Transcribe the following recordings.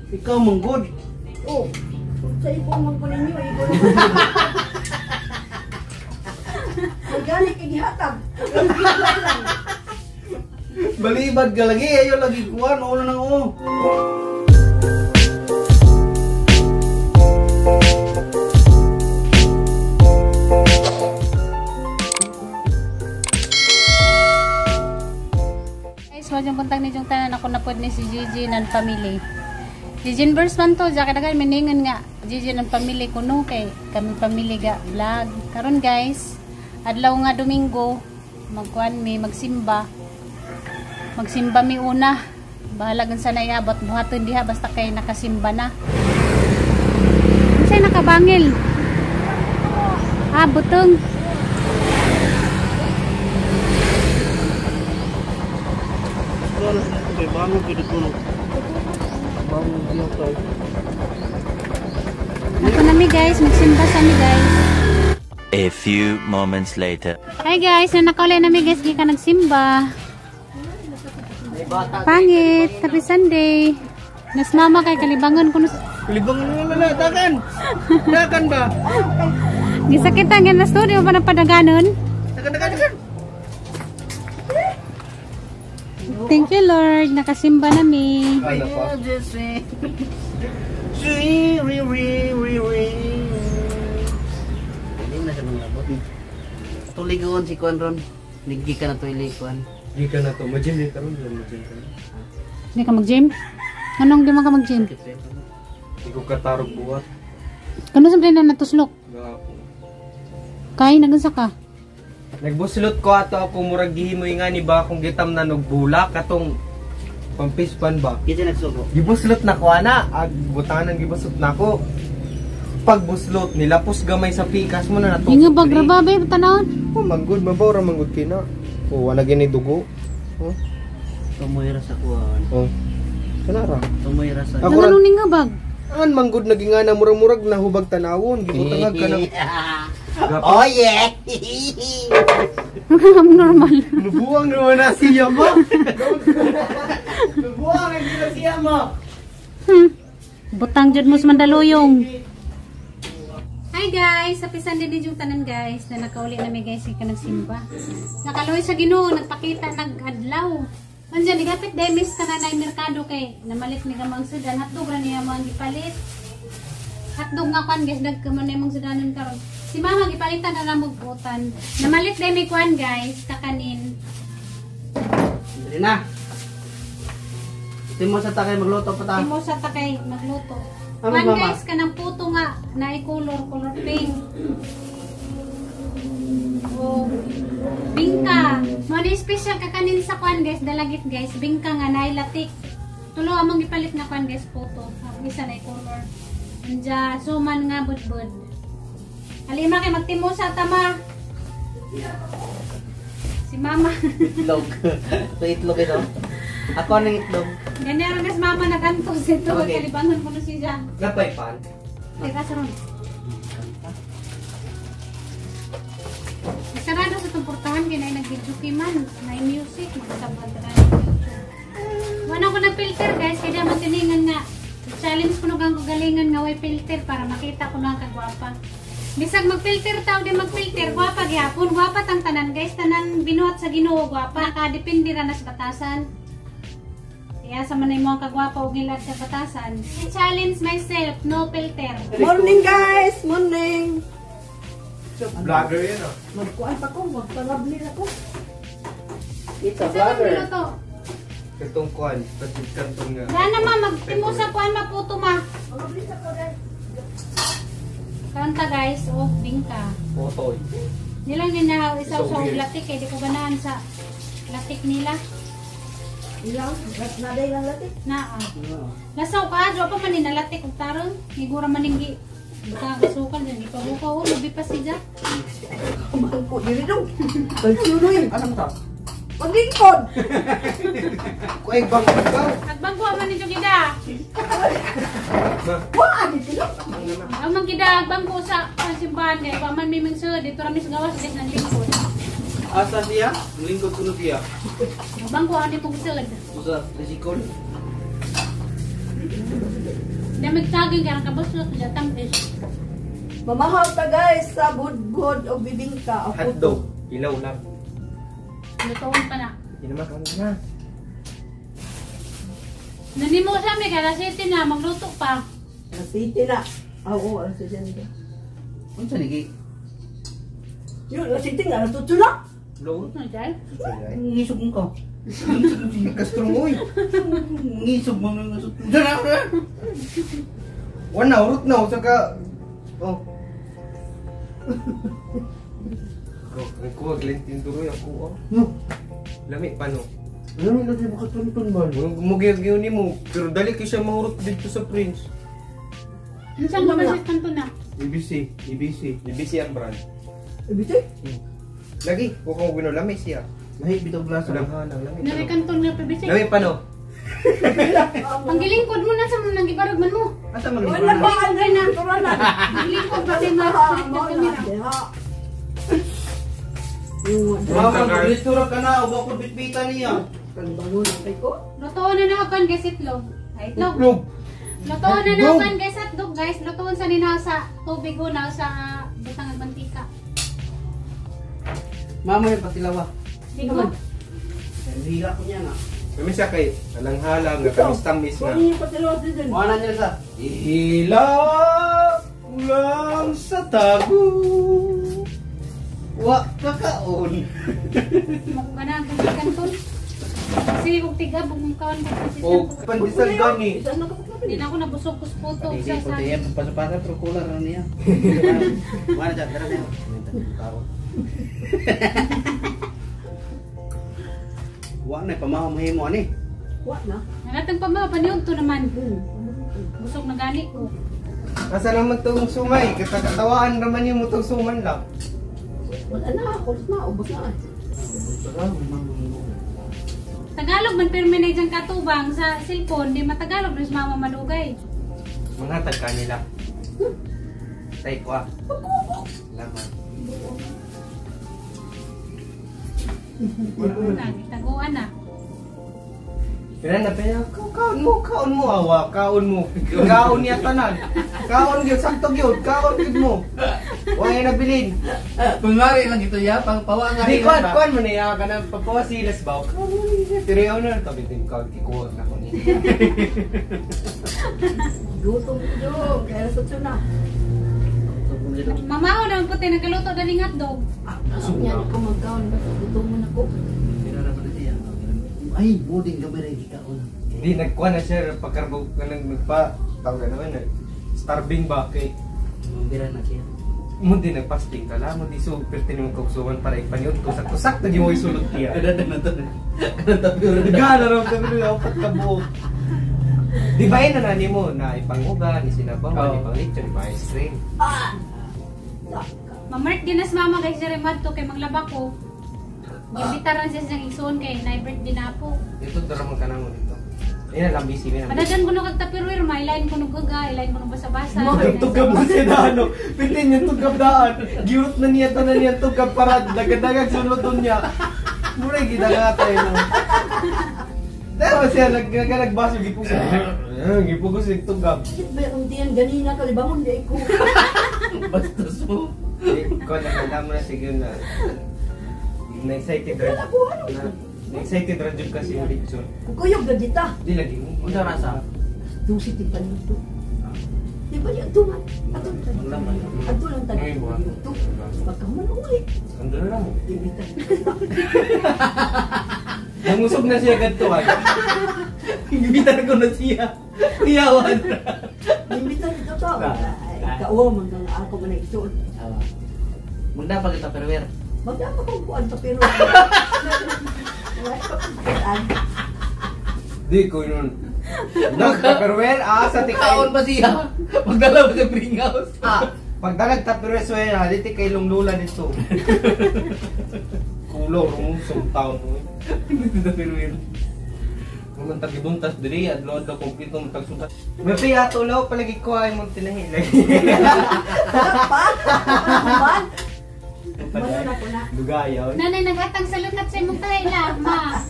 Ikaw manggod. Oh. Sa ipo man ko ninyo, ikaw. Magani kay gihatag. Balibad ka lagi, ayo lagi kuan, ulo nang o. Guys, wajang buntag ni yung tanan ako na pod ni si Gigi nan family. Gigi verse man to, jaka dagan miningan nga Gigi nan family kuno kay kami family ga vlog. Karon guys, adlaw nga Domingo, magkuan mi magsimba. Magsimba mi una. Bahala gan sa naiabot buhaton diha basta kay nakasimba na. Unsay nakabangil? Ah, butong. Ako na mi guys, magsimba sa mi guys. A few moments later. Hi guys, nakaulay na mi guys, di ka nagsimba. Pangit, happy Sunday. Nas mama kay kalibangan kuno. Kalibangan na dakan. Dakan ba? Gisakitan gyud na studio pa na padaganon. Dakan dakan dakan. Thank you Lord, nakasimba na mi. Tuligon si Kuan ron. Niggi ka na tulig Kuan. Di ka na to, mag-gym din karon, mag-gym ka. Di ka mag-gym? Anong di man ka mag-gym? Di ko katarog buhat. Kano sa na natuslok? Kay nagunsa ka? Nagbuslot ko ato ako murag gihimoy nga ni ba akong gitamnan og bulak katong pampispan ba. Kita nagsugo. Gibuslot na ko ana, ag butanan gibuslot na ko. Pagbuslot nilapos gamay sa pikas mo na natusok. Inga bag ra ba be tanawon? Oh, manggod mabaw ra manggod kina. Oh, wala gini dugo. Oh. Tumoy ra sa kuan. Oh. Kana ra. Tumoy ra sa. Ako Ano ning nga bag? An manggod nagingana murag-murag nahubag tanawon, gibutangag ka ng Oh yeah. Normal. Nubuang naman na siya mo. Nubuang na siya mo. Butang jud mo sa Mandaluyong. Hi guys, happy Sunday din yung tanan guys. Na nakauli na mi guys ka nagsimba. Nakaluoy sa Ginoo, nagpakita nag-adlaw. Andiyan igapit demis ka na nay merkado kay namalit ni gamang sudan hotdog ra niya mo ang gipalit. Hotdog nga kwan guys, dagko man nimong sudanon karon. Si mama gipalitan na lang butan. Namalit day may kwan guys, kakanin. Dili na. Timo sa takay magluto pa ta. Timo sa takay magluto. Ano Kwan mama? guys, kanang puto nga na i-color, color pink. Oh, bingka. Mo ni special kakanin sa kwan guys, dalagit guys, bingka nga na latik. Tulo among gipalit na kwan guys puto. Ang isa na i-color. Anja suman nga budbud. Alima kay magtimo sa tama. Si mama. Itlog. Ito itlog ito. Ako nang itlog. Ganyan rin mama nagantos ito. Okay. Kalibangan ko na siya. Napay pan. Teka, saron. Sarado sa itong portahan, kaya na nag-video man. May music, magsabad na YouTube. Wala ko na filter guys, kaya naman tiningan nga. Challenge ko nung ang kagalingan nga way filter para makita ko na ang kagwapa. Bisag mag-filter tao di mag-filter, gwapa gyapon, gwapa tang tanan guys, tanan binuhat sa Ginoo gwapa. Nakadepende ra na sa batasan. Kaya sa manay mo ang kagwapa og ngilad sa batasan. I challenge myself, no filter. Morning guys, morning. Vlogger yan ah. Magkuan pa ko, magpalabli ako. It's a Sa man vlogger. giluto? Katong kuan, patit kantong nga. Gana ma magtimusa kuan maputo ma. Malabli sa ko guys. Kanta guys, oh bingka. Potoy. Nilang ninahaw isaw So sa weird. latik kay di ko ganahan sa latik nila. Ilang, naday lang latik. Naa. Lasaw ka, adyo pa man ni nalatik og tarong. Gigura man ning gi buta kasukal din gipabukaw oh, lubi pa siya. Bangko diri dong. Balsunoy. Anong ta? Paglingkod. Kuay bang ikaw. Nagbangko man ninyo gida. Wa ani tilo. Ang man gida agbangko sa simbahan kay pa man miming sud dito ra mis gawas guys nang lingkod. Asa siya? Lingkod kuno siya. Bangko ani pong sud. Usa, resikol. Saging kaya kabuslot siya tampis. Mamahaw ta guys sa budbud o bibingka o puto. Hotdog. Ilaw lang. Lutoon pa na. Hindi naman kami na. Nanimo sa mi kaya city na magluto pa. Alas 7 na. Ah, oo, alas 7 na. Unsa ni kay? Yun, alas 7 nga, alas 8 na. Low. Ano dyan? Ngisog mo ka. Kastrong uy. Ngisog mo nang ngisog. Dara dara. Wala, urot na. Saka... Oh. Go, ang kuha, glentin duroy ako oh. No. Lami pa no. Ano na di makatuntun ba? Mugiyag ni mo, pero dali kay siya mahurot dito sa Prince. Minsan ka ba sa kanto na? ABC, ABC. ABC ang brand. Ibig Lagi, kung kung ginulami siya. Lahi bitog lasa. Alang lami. Nari kanton nga PBC. Lami pa no. Panggilingkod mo na sa mga nangibarog man mo. Asa man Wala pa ang na. Turanan. Panggilingkod pa si Mark. Ha. Mama, gusto ka na, ubo ko bitbitan niya. Kalbangon na kay ko. Lutoon na na kan guys itlog. Ay, itlog. Itlog. Lutoon na na Itlog. kan guys hotdog guys. Lutoon sa nina sa tubig una sa butang ag mantika. Mama yung patilawa. Di ko. Hila ko niya na. Kami siya kay alang-halang, nga tamis-tamis na. Kung yung patilaw din. Wala niya sa. Ihila lang sa tago. Wa kakaon. Magana ang kanton. Kasi kung tiga bugong kaon ko kasi O pandesal gani. Isa na ka Hindi na ako nabusog ko sa puto Hindi sa ko sa. tiyan pagpasapasa pero kulang na niya. Wala dyan, tara niya. Wa na pamahaw mahimo ani. Wa na. Nalatang pa ma paniud to naman. Busog na gani ko. Asa naman tong sumay? Katakatawaan naman yung mutong suman lang. Wala na, kulos na, ubos na. Tagalog man pirmi na diyang katubang sa cellphone, di matagalog na mama madugay. Mga tag kanila. Tay ko ah. Laman. Lagi taguan na. Pina na pina, kaon mo, kaon mo awa, kaon mo. Kaon niya tanan. Kaon gyud sakto gyud, kaon gyud mo. Wa na bilin. Kunwari lang ito ya, pang pawa nga Di kuan kuan mo niya kanang pagpawasilas ba? Kaon mo niya. Pero yaw na tabi din kaon kikuha na ko niya. Gutom ko dong, kaya sa na. Mamaho naman puti nagkaluto na ning hotdog. Niya ko magkaon, basta gutom mo na ko. Ay, buding gabi rin ikaon. Hindi nagkuan na siya pagkarbog kanang nagpa tawag na naman starving ba kay Mambira na siya. mo di nagpasting ka lang mo di so perti nimo kugsuman para ipaniod ko sakto sakto di mo isulot niya. Kada na to. Kada tabi rin. Gala raw kami ng apat ka buok. Di ba yun na nimo na ipanghuga, ni sinabawan, Oo. ni panglechon, ni ice cream. Ah! Mamark din nas mama kay Sir Madto kay maglaba ko. Gibitaran siya siyang igsoon kay na birthday na po. Dito dara man kanang dito. Ayun lang busy mi. Padagan ko nung kagtapirwir, may line ko nung gaga, line ko nung basa-basa. Tugab na siya daan, no? Pintin niya tugab daan. Giurot na niya tanan niya tugab para dagadagag sulod niya. Mura gidagata no. Pero siya nagbaso gipugos. Gipugos yung tugab. Bakit ba yung tiyan ganina kalibangon di ko? Bastos mo. Eh, ko nakanda mo na siguro na na-excited ra. Wala ko ano. Na-excited ra jud kasi yung lechon. Kukuyog na dita. Di lagi mo. Unsa rasa? Dusit di pa nito. Di ba niya tuman? Ato Ang laman. Ato lang tayo. Ito. Pagkahuman uli. Ando na lang. Imbita. Nangusog na siya kadto ay. Gibitan ko na siya. Iyawan. Imbita dito to. Kauwa man kang ako man ang isuot. Magdapag ito perwer. Magdapa kong kuan pa pero. Wala pa kong kuan. Di ko yun. Nagtaperwer ah sa tikay. Kaon pa siya. Magdala pa sa greenhouse. Ah, pagdalag tupperware suwena, dito kay lunglula nito. Kulo rumusong taon mo. Dito sa perwer. Naman tagibuntas diri adlaw adlaw kompleto mo tagsuntas. Mapi ato law palagi ko ay mong tinahi lagi. Pa? Man. Mayo na ko na. Dugayaw. Nanay, nagatang sa lukat sa imong tahi na, ma.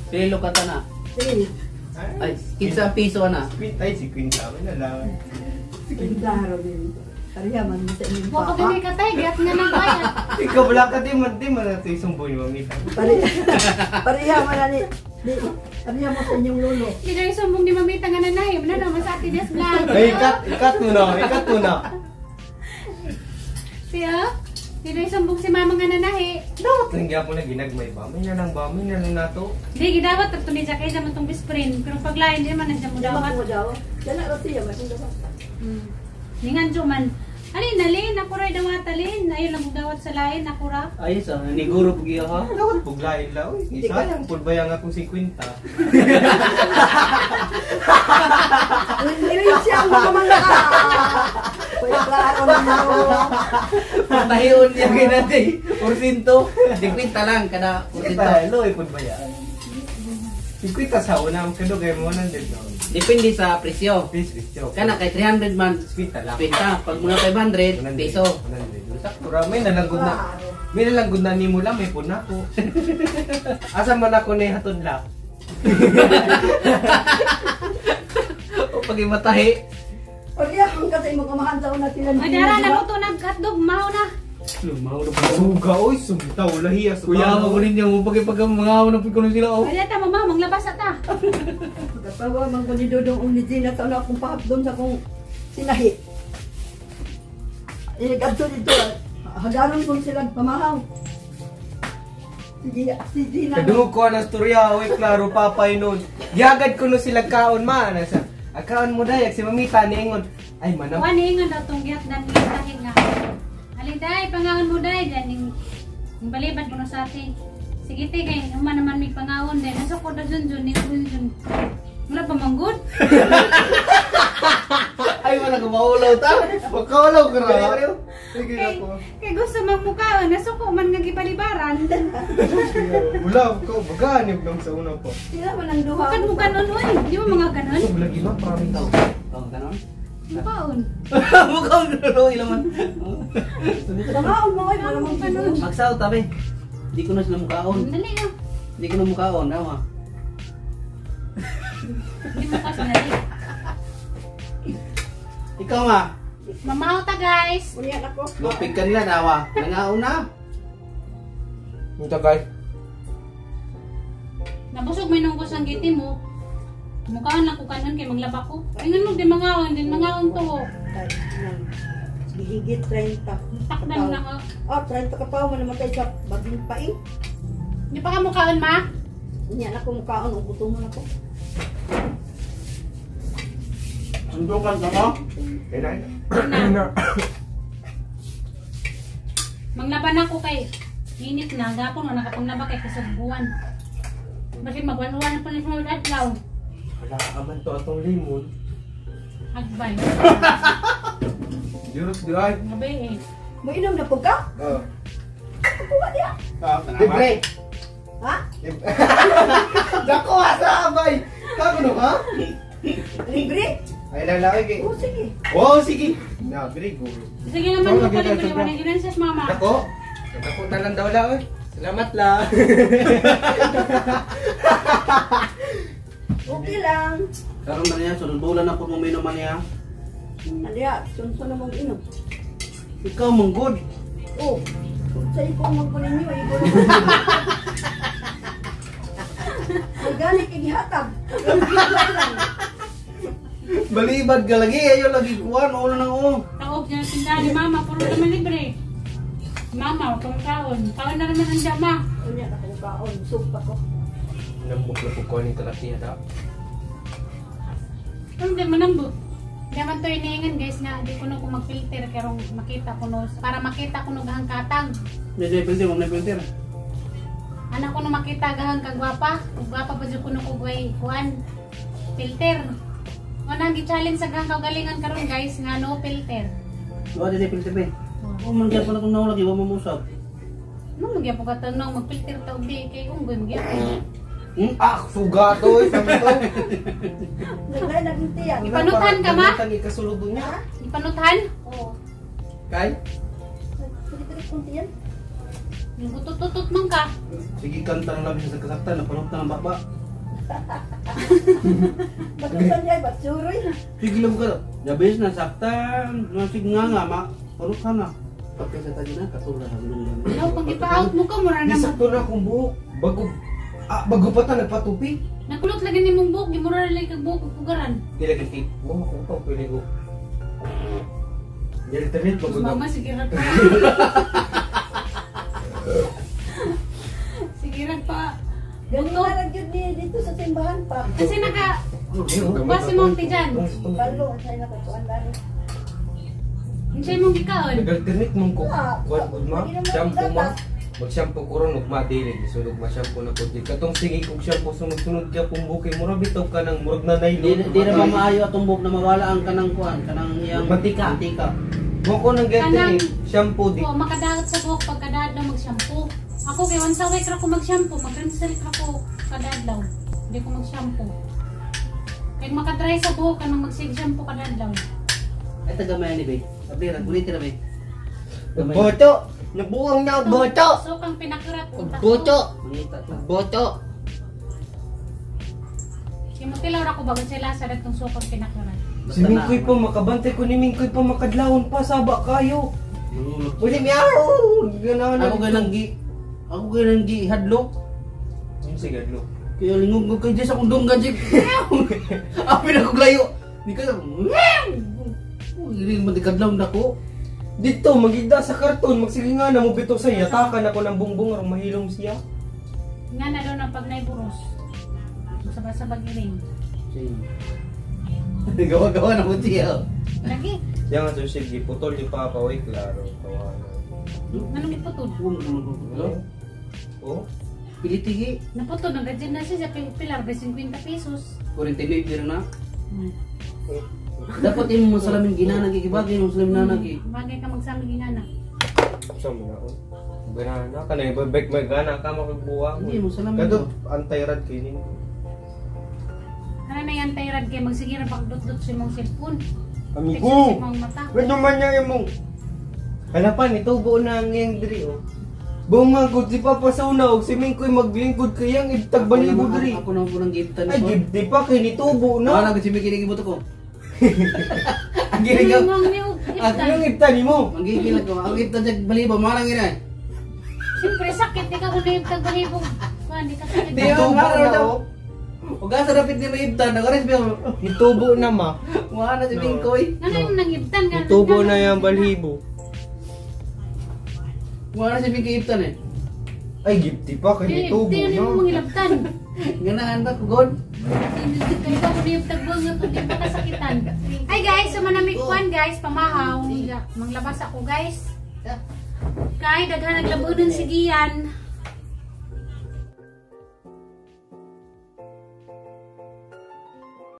Pilo ka ta na. Sige. Ay, 15 piso ana. Ay, si Queen sa amin na lang. Klaro din. Pareha man mo sa inyong Wa ko papa. gani katay, giat nga nang bayad. Ikaw wala ka di man nato isumbong ni mamita. Pareha, pareha man na ni, di, pareha mo sa inyong lolo. Di na isumbong ni mamita nga nanay. Wala naman sa atin yes vlog. Ay, ikat, ikat mo na, ikat mo na. Siya? Di na isumbong si mama nga nanahi. Dapat lang gyapon na ginagmay ba? May na lang ba? May na lang nato. Di gidawat ato ni Jack man tong best friend. Pero paglain di man na siya mo Di ba dawat. kung daw? Dala ra siya, mas daw. Ningan jo man. Alin alin ako ray dawat alin. Ayo lang dawat sa lain ako ra. Ay, sa niguro pug iya ha. Dapat puglain la. Uy, sayang pud ba yang akong 50? Hindi siya ang mga mga. Pwede klaro na mo. Patahion niya kay natin. Porsinto. 50 lang kada Sige porsinto. pa, loy pud ba yan? 50 sa una, ang kadugay mo nang din no. Depende sa presyo. Please, please, joke. Kana kay 300 man 50 lang. 50. Pag mga 500 piso. 100. Sakto ra, may nalangod na. May nalangod na nimo lang, may pud na ako. Asa man ako ni hatod la? O pag imatahi. Pareha ang kasi mo kamahan sa una sila. Ay dara naluto nag hotdog mao na. Lumaw na Suga oy, sumtaw lahi sa Kuya mo ninyo mo pag pag mga na pud kuno sila oh. Ay ta mama manglabas ata. Katawa man ko ni Dodong og ni Gina sa una akong pahapdon sa akong sinahi. Eh, kadto dito, hagaron ko sila pamahaw. Si Gina. Kadungog ko ang storya, oy, klaro papay nun. Giagad ko no sila kaon ma, nasa. Akaon mo dayag si mamita niingon. Ay manam. Wa ni ingon daw tong giat dan tahi nga. Ali day pangaon mo day ganing balibad ko no sa ati. Sige te kay uma naman mig pangaon day. Nasa ko da jun jun ni jun jun. Wala pa manggod. Ay wala ko maulaw ta. Pagkaulaw ka ra. Sige Kay, ako. kay gusto magmukaon nasuko man nga gipalibaran. Wala ko baganib lang sa una pa. Sila man ang duha. Bukad mo ganon oy. Di ba mga ganon? Ito lagi ba parang tao. Oh, ganon. Mukaon. Mukhang gano'n ilaman. Pamahaw mo ay wala mong Ganon. Magsaw tabi. Di ko na sila mukaon. Dali ah. Di ko na mukaon, awa. Di mo kas dali. Ikaw ma, Mamaw ta guys. Unya ako. lupig ka nila nawa. Nangaon na. Ito guys. Nabusog may nungkos ang giti mo. Mukhaan lang ko kanon kay maglaba ko. Ay ngano di mangaon din mangaon to. Gihigit 30. Takdan na ko. Oh, 30 ka tao man namatay sa baging paing. Di pa ka mukaon ma? Unya na ko mukaon og gutomon ako. Sundukan ka mo? Kaya na. Na. Manglaban ako kay init na gapon wala nakapanglaba kay kasugbuan. Basin magwan-wan pa ni sa adlaw. Wala ka man to atong limon. Agbay. Jurot di ay. Gabi eh. Moinom na po ka? Oh. Kuha diya. Libre. Ha? Dako asa abay. Kako no ha? Libre? Ay lang lang kay. Oh, sige. Oh, sige. Na, very good. Sige naman Ikaw, mo lagi tayo pala sobra. wala ginansias mama. Dako. Dako na lang daw la oy. Salamat la. Okay lang. Karon na niya, sunod bulan na po mo minuman niya. Aliya, sunsun na mong inom. Ikaw manggod. Oh, sa ikaw man po ninyo, ikaw na. Ay, gani kay gihatag. Balibad ka lagi, ayo lagi kuan, maulan nang o. Taog niya tindahan ni mama puro naman libre. Mama, wag kang kaon. Kaon na naman ang dama. Unya na kong kaon, supa ko. Nambok na po ko ni talatiya da. Hindi manambot. Di man to iniingan guys nga di ko no kung mag-filter karong makita ko no para makita ko no gahang katag. Medyo filter, mo na filter. Anak ko no makita gahang kagwapa, ug gwapa pa jud ko no kog way kuan filter. Mo nang gi-challenge sa gahang kaugalingan karon guys nga no filter. Wa di filter be. Oh, man gyapon akong naw lagi wa mo musab. Ano magyapon ka tanong mag-filter ta og di kay unggoy magyapon. Ah, suga to oy sa to. Naglain naging tiyan. Ipanutan ka, ma? Ipanutan ikasulod niya. Ipanuthan? Oo. Kay? Tirik-tirik kong tiyan. Nagutututut man ka. Sige kanta lang labi sa kasaktan, napanutan ang baba. Batusan niya, batsuroy. Sige lang ka. Gabis na sakta, nasig nga nga ma. Parok ka na. Pagka sa tayo na, katulad ang lunggan. No, pag ipa-out mo ka, mura Di na mo. sakto na akong buhok. Bago bago pa ta nagpatupi. Nakulot lagi ni mong buhok, gimura na lagi kag buhok ug pugaran. Dili lagi mo ko pa pili ko. Dili Mas bago mama, sige ra pa. Sige ra pa. Ganun na lang yun niya dito sa simbahan pa. Kasi naka, Ba si Monty dyan? Balo, ang sa'yo nakatuan lalo. Unsay mong gikaon? Nag-alternate mong ko. Ah, Kuan gud ma. lagi naman Shampoo ma. gatas. Mag-shampoo ko ron ugma dili gisulog ma shampoo na pud. Katong sige kog shampoo sunod-sunod ka pong buki mura bitaw ka nang murag na Di, nylon. di na ba maayo atong buhok na mawala ang kanang kuan, kanang iyang Mantika. Mantika. Mo ko nang Kanang- alternate shampoo di. Oo, makadaot sa buhok pagkadadlaw mag-shampoo. Ako kay once a week ra ko mag-shampoo, mag-rinse ra ko kadadlaw. Hindi ko mag-shampoo. Kay makadry sa buhok kanang magsig shampoo kadadlaw. Ay tagamay ni be. Abi ra gulit ra be. Gamay. Boto. Nabuang na boto. So kang pinakurat. Boto. Mangita ta. Boto. Kay motilaw ra ko bagon sila sa datong sukang pinakurat. Si Mingkoy pa makabantay ko ni Mingkoy pa makadlawon pa saba kayo. Mangulog. Uli miyaw. Ganahan Ako ganang gi ako ganang gi hadlok. Yung sigadlo. Kaya lingog ko kay Jess akong dunggan Jess. Abi na kog layo. Di ka. Uy, man di kadlaw nako. Dito magigda sa karton magsige nga na mo bitaw sa yatakan ako ng bungbong aron mahilom siya. Nga na daw na pag naiburos. Sabay-sabay iring. Gawa-gawa na ko siya. Lagi. Siya nga sir, sige, putol ni Papa, oy, klaro. Tawanan. Anong iputol? Oh? Pilitigi. Naputol ang gadget na siya sa pilar by 50 pesos. 49 meron na. Dapat imo mo salamin ginanag ikibagay mo salamin nanag eh. Bagay ka magsamig nga na. Sa mga oh. Banana ka na, ibabek may gana ka makagbuwang. Hindi mo salamin. Kado, anti-rad kayo nito. Ano na yan tayo kay magsige ra pagdot-dot sa imong cellphone. Picture sa Amigo! imong mata. Ganyan man niya imong. Halapan, ito buo na ang iyang diri oh. Buong nga si Papa sa una, og si Mingkoy maglingkod kayang ibtagbalibo diri. Ako na po ng gibtan Ay, gibdi pa kay nitubo Na na. na si Miki gibuto ko. Ang giring Ano ang niyo? Ang ibtan nimo. Ang gigil ko. Ang gibtan sa balibo marang ina. Siyempre sakit di ka kuno yung tagbalibo. Kuan di ka sakit. Di Nitubo ba na oh. Ug asa dapat ni maibtan nagares ba? Nitubo na ma. Wa na si Mingkoy. Ano yung nangibtan nga? Nitubo na yung balhibo. Wa na si Mingkoy ibtan eh. Ay, gibdi pa kay nitubo Di na. yung mong ilabtan. Ganahan ba ko god? Kaya ko kuno yung tagbungot di pa kasakitan. Ay guys, so manamig kuan guys, pamahaw. Manglabas ako guys. Kay daghan naglabonon si Gian.